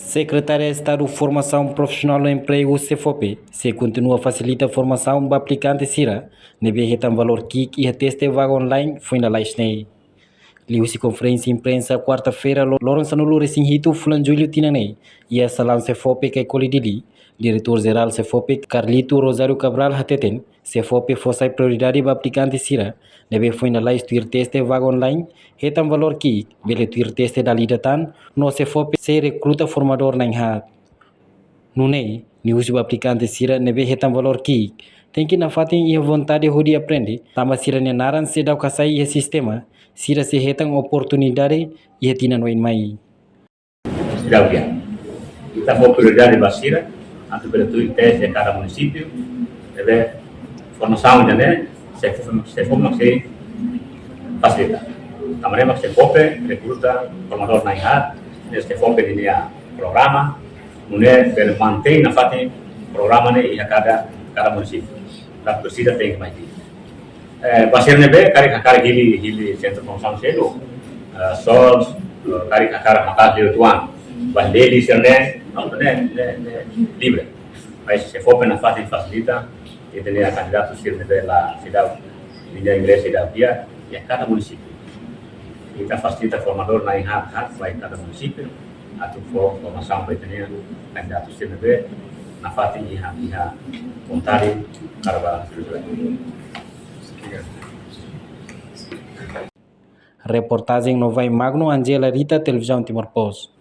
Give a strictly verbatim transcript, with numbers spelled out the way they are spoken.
Sekretária Estadu Formasaun Profisionál no Empregu, SEFOPE, sei kontinua fasilita formasaun ba aplikante sira ne'ebé hetan valór ki'ik iha teste vaga online foin lalais ne'e. Liuhusi konferénsia imprensa kuarta-feira, lo-, loron sanulu-resin-hitu fulan Jullu tinan ne'e, iha salaun SEFOPE Caicoli, Dili, Diretór Jerál SEFOPE, Carlito Rosário Cabral, hateten, SEFOPE fó sai prioridade ba aplikante sira ne'ebé foin lalais tuir teste vaga online hetan valór ki'ik, bele tuir teste dala ida tan, no SEFOPE sei rekruta formadór na'in-haat. Nune'e, nia husu ba aplikante sira ne'ebé hetan valór ki'ik, tenke nafatin iha vontade hodi aprende, tanba sira-nia naran seidauk hasai iha sistema, sira sei hetan oportunidade iha tinan oin mai. Seidauk di'ak. Ita fó prioridade ba sira atu bele tuir teste iha kada munisípiu. Ne'ebé formasaun ida-ne'e, SEFOPE, SEFOPE mak sei fasilita. Tanba ne'e mak SEFOPE rekruta formadór na'in-haat, ne'e SEFOPE ninia programa, nune'e bele mantein nafatin programa ne'e iha kada, kada munisípiu. Tanba presiza tenke mai di. Eh, ba sira ne'ebé karik hakarak hili, hili sentru formasaun seluk, eh, SOLS, eh, karik hakarak maka'as liu uitoan, ba Dili sira-ne'e, no, ne'e, ne'e, ne'e livre. Mas SEFOPE nafatin fasilita, ita-nia kandidatu sira ne'ebé la, seidauk, ninia inglés seidauk di'ak, iha kada munisípiu. Ita fasilita formadór na'in-haat, haat, ba iha kada munisípiu, atu fó formasaun ba ita-nia kandidatu sira ne'ebé nafatin iha, iha vontade, karba. Reportajen Novai Magno, Angela Rita, Televizaun Timor Post.